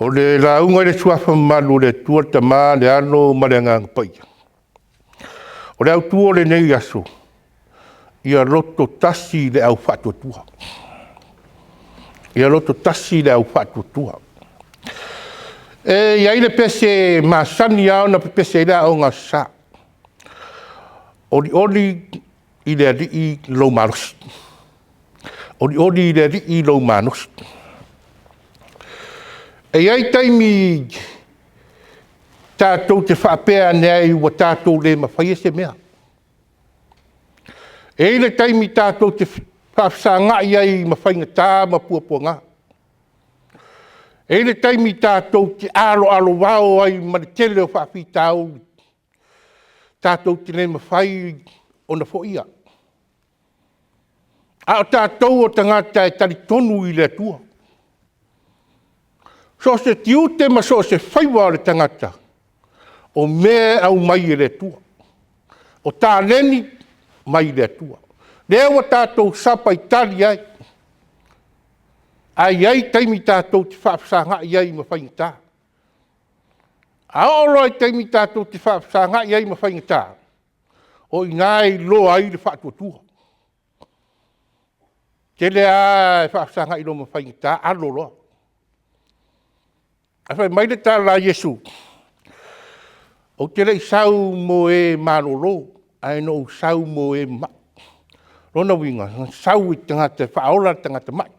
O le lauga i le Suafa Mamalu o le Atua le Tama le Alo ma le Agaga Paia. O le autu o lenei aso, ia loto tasi le au faatuatua. Ia loto tasi le au faatuatua. E i ai le pese e masani lava ona pepese ai le Aoga Aso Sa, olioli i le Alii lou malosi. Olioli i le Alii lou malosi. E i ai taimi tatou te faapea ane ai ua tatou le mafaia se mea. E i ai le taimi tatou te faafesagai ai ma faigata ma puapuaga. E i ai le taimi tatou te aloalovao ai ma le tele o faafitauli tatou te le mafai ona foia. A o tatou o tagata e talitonu i le Atua. So o se tiute ma so o se faiva o le tagata, o mea e aumai e le Atua. O taleni e mai le Atua. O lea ua tatou sapaitali ai, ae i ai taimi tatou te faafesagai ai ma faigata. A oo loa i taimi tatou te faafesagai ai ma faigata, o i ina e iloa ai le faatuatua. E tele lava e faafesagai loa ma faigata alo loa. Ae fai mai le tala a Iesu, ou te le i sau mo e malolo, ae na ou sau mo e mamai. O lona uiga, na sau i tagata e faaola tagata mai,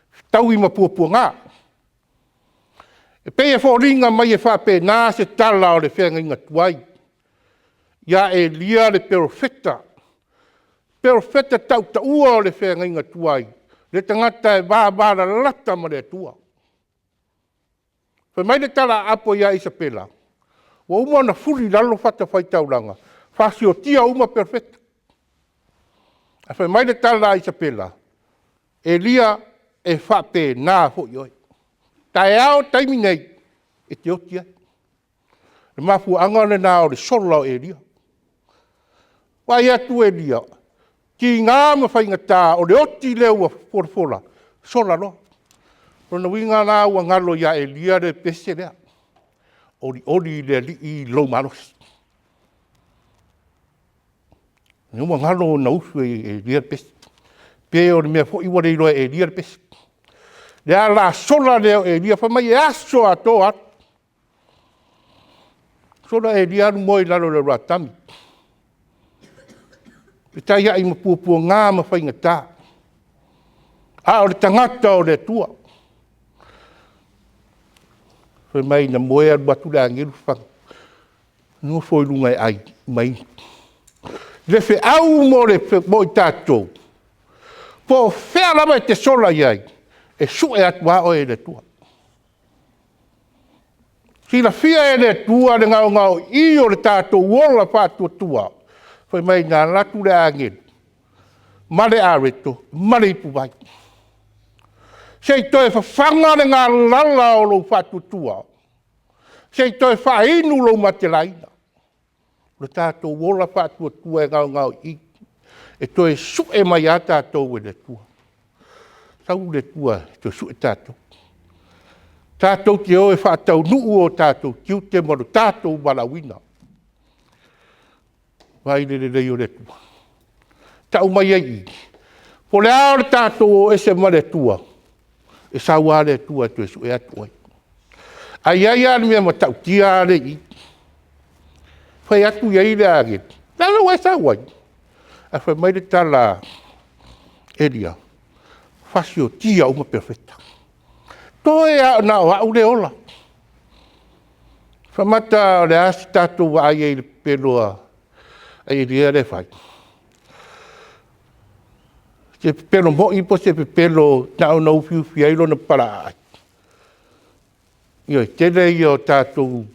fetaui ma puapuaga. E pei e foliga mai e faapena se tala o le feagaiga tuai ia Elia le perofeta, perofeta tautaua o le feagaiga tuai, le tagata e vavalalata ma le Atua. Fai mai le tala a Apo ia Isapela, ua uma ona fuli i lalo fatafaitaulaga, fasiotia uma perofeta. Ae fai mai le tala a Isapela, Elia e faapena foi oe, taeao taimi nei, e te oti ai. O le mafuaaga lena o le sola o Elia. Vaai atu Elia, tiga ma faigata o le oti lea ua folafola, sola loa. O lona uiga la ua galo ia Elia le pese lea, olioli i le Alii lou malosi. Ua galo ona usu e Elia le pese, pe o le mea foi ua le iloa e Elia le pese. Le ala sola lea o Elia fai mai e aso atoa alu. Sola Elia alu moe i lalo o le aluatami, fetaiai ma puapuaga ma faigata, a o le tagata o le Atua. Fai mai na moe alu atu le agelu fagu, nofo i luga e ai ma inu. Le feau mo i tatou, po o fea lava e te sola i ai, e sue atu lava oe e le Atua. Silafia e le Atua le gaogaoii o le tatou ola faatuatua, fai mai na alu atu le agelu ma le areto ma le ipuvai, se i toe fafaga le galala o lou faatuatua, se i toe faainu lou matelaina. O le tatou ola faatuatua e gaogaoii, e toe sue mai lava tatou e le Atua. Sau le Atua e toe sue tatou. Tatou te o e faataunuu o tatou tiute ma lo tatou valaauina. Vaai i le lelei o le Atua. E tau mai ai i i, po o le a le tatou o ese ma le Atua, e sau lava le Atua e toe sue atu oe. Ae i ai lava le mea matautia lea e i i, fai atu i ai le agelu, o lea ua e sau ai? Ae fai mai le tala a Elia, fasiotia uma perofeta, toe lava na o au lea e ola. Faamata o le a se tatou vaai ai i le pepelo a Elia lea e fai? O se pepelo moi po o se pepelo na ona ufiufi ai lona palaaai? Ioe, tele ia o tatou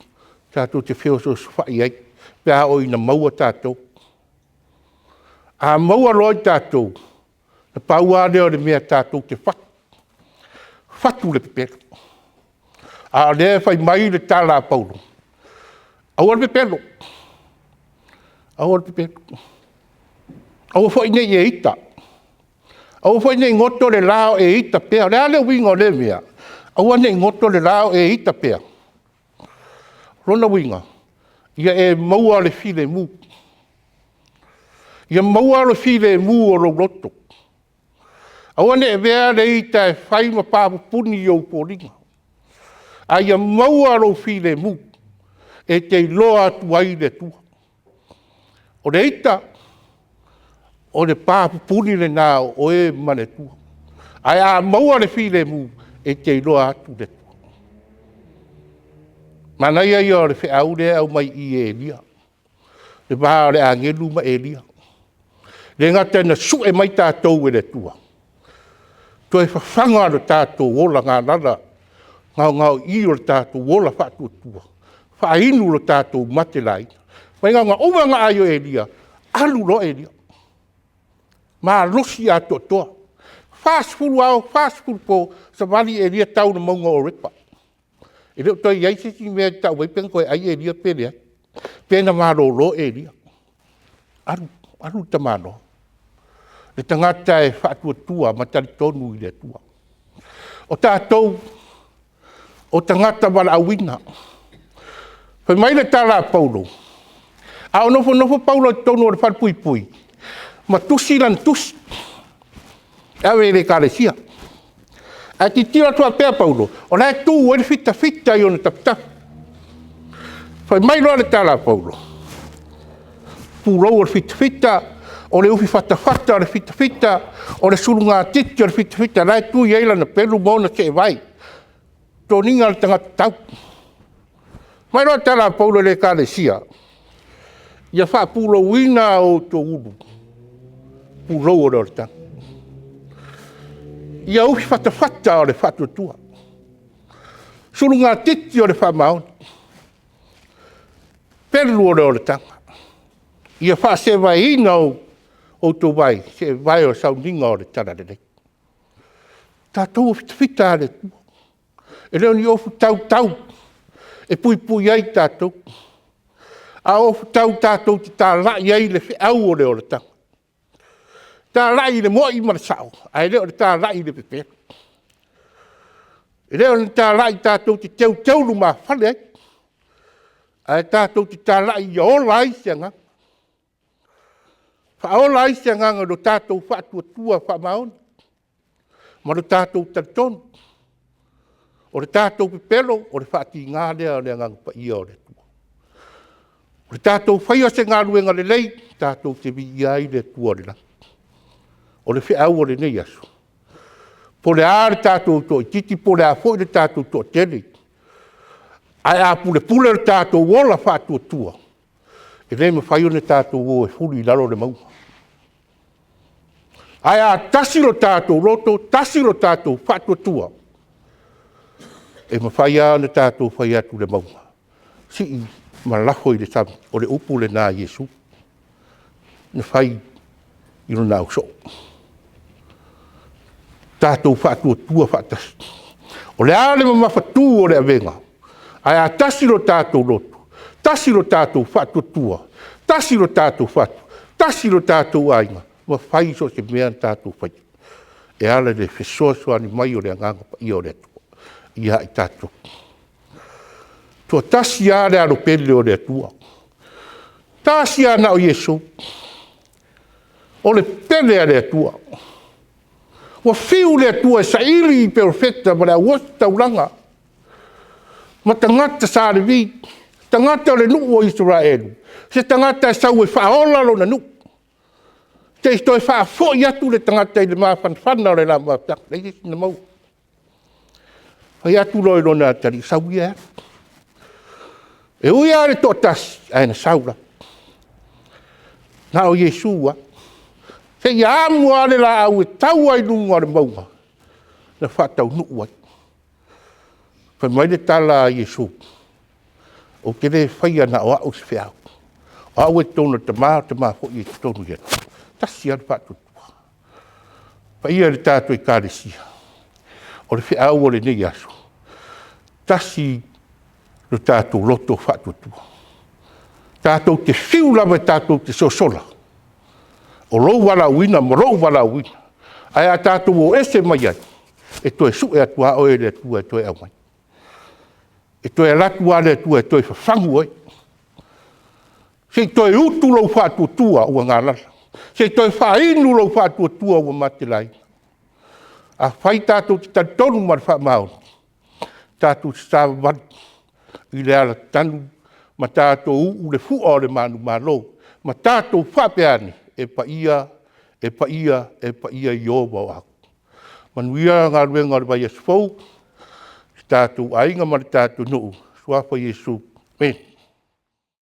tatou te feosoosofai ai pe a oo ina maua tatou. A maua loa tatou, na pau lava lea o le mea tatou te fatu, fatu le pepelo. A o lea e fai mai le tala a Paulo, aua le pepelo, aua le pepelo. Aua foi ne i e ita, aua foi ne i goto le la o e ita pea. O le a le uiga o lea mea? Aua ne i goto le la o e ita pea. O lona uiga, ia e maua le filemu. Ia maua le filemu o lou loto. Aua ne i avea le ita e fai ma pa pupuni i ou foliga, a ia maua lou filemu e te iloa atu ai le Atua. O le ita, o le pa pupuni lena o oe ma le Atua. Ae a maua le filemu, e te iloa atu le Atua. Manaia ia o le feau lea e aumai i i Elia, le va o le agelu ma Elia. E le gata ina sue mai tatou e le Atua, toe fafaga lo tatou ola galala gaogaoii o le tatou ola faatuatua, faainu lo tatou mate laina. Fai mai na ona uma ona ai o Elia, alu loa Elia, malosi atoatoa. 40 ao, 40 po, savali Elia tau i le mauga o Horepa. E le o toe i ai se isi mea e tau ai pe na toe ai Elia pe leai, pe na malolo Elia. Alu, alu le tamaloa. Le tagata e faatuatua ma talitonu i le Atua. O tatou, o tagata valaauina. Fai mai le tala a Paulo, a o nofonofo Paulo i totonu o le falepuipui ma tusi lana tusi e ave i le Ekalesia. Ae tilotilo atu faapea Paulo, o la e tu ai le fitafita i ona tafatafa. Fai mai loa le tala a Paulo, pulou o le fitafita, o le ufifatafata o le fitafita, o le sulugatiti o le fitafita o la e tu i ai lana pelu ma ona seevae, toniga o le tagata tau. Fai mai loa le tala a Paulo i le Ekalesia, ia faapulouina outou ulu, pulou o le olataga. Ia ufifatafata o le faatuatua, sulugatiti o le faamaoni, pelu o le olataga. Ia faasevaeina outou vae i seevae o le sauniga o le talalelei. O tatou o fitafita lava a le Atua. E le o ni ofu tautau e puipui ai tatou, a o ofutau tatou te talai ai le feau o le olataga. Talai i le moni ma le sao, ae le o le talai i le pepelo. E le o ni talai tatou te teuteu lumafale ai, ae tatou te talai ia ola ai se agaga, faaola ai se agaga i lo tatou faatuatua faamaoni ma lo tatou talitonu. O le tatou pepelo, o le faatiga lea o le Agaga Paia o le Atua. O le tatou faia o se galuega lelei, tatou te viia ai le Atua o le lagi. O le feau o lenei aso, po o le a le tatou toaitiiti po o le a foi le tatou toatele, ae a pulepule lo tatou ola faatuatua, e le mafai ona tatou o e fuli i lalo le mauga. Ae a tasi lo tatou loto, tasi lo tatou faatuatua, e mafai lava ona tatou fai atu i le mauga, sii ma lafo i le sami. O le upu lena a Iesu na fai i lona ausoo. Tatou faatuatua faatasi. O le a le mamafatu o le avega, ae a tasi lo tatou loto, tasi lo tatou faatuatua, tasi lo tatou fatu, tasi lo tatou aiga, e mafai so o se mea ona tatou faia e ala i le fesoasoani mai o le Agaga Paia o le Atua ia i tatou. E toatasi lava le alo pele o le Atua, tasi lava na o Iesu, o le pele a le Atua. Ua fiu le Atua e saili i perofeta ma le au ositaulaga ma tagata sa Levi, tagata o le nuu o Isaraelu, se tagata e sau e faaola lona nuu, se i toe faafoi atu le tagata i le mafanafana o le mafutaga. E leai se isi na maua. Fai atu loa i lona atalii, sau ia e alu. E ui lava i le toatasi, ae na sau lava. Na o Iesu lava, seia amu lava le laau e tau lava i luga o le mauga na faataunuu ai. Fai mai le tala a Iesu, ou te le faia na o au se feau, o au e i totonu o le Tama, o le Tama foi e i totonu ia te au. E tasi lava le faatuatua. Le paia i le tatou Ekalesia, o le feau o lenei aso, tasi lo tatou loto faatuatua, tatou te fiu lava tatou te sosola, o lou valaauina ma lou valaauina, ae a tatou o ese mai ai, E toe sue atu lava oe e le Atua e toe aumai. E toe alu atu lava le Atua e toe fafagu oe, se i toe utu lou faatuatua ua galala, se i toe faainu lou faatuatua ua matelaina. Afai tatou te talitonu ma le faamaoni, tatou te savavali i le alatanu ma tatou uu le fua o le manumalo ma tatou faapea ane, e paia, e paia, e paia Ieova o Au. Manuia galuega o le vaiaso fou i tatou aiga ma le tatou nuu. I le Suafa o Iesu. Amene.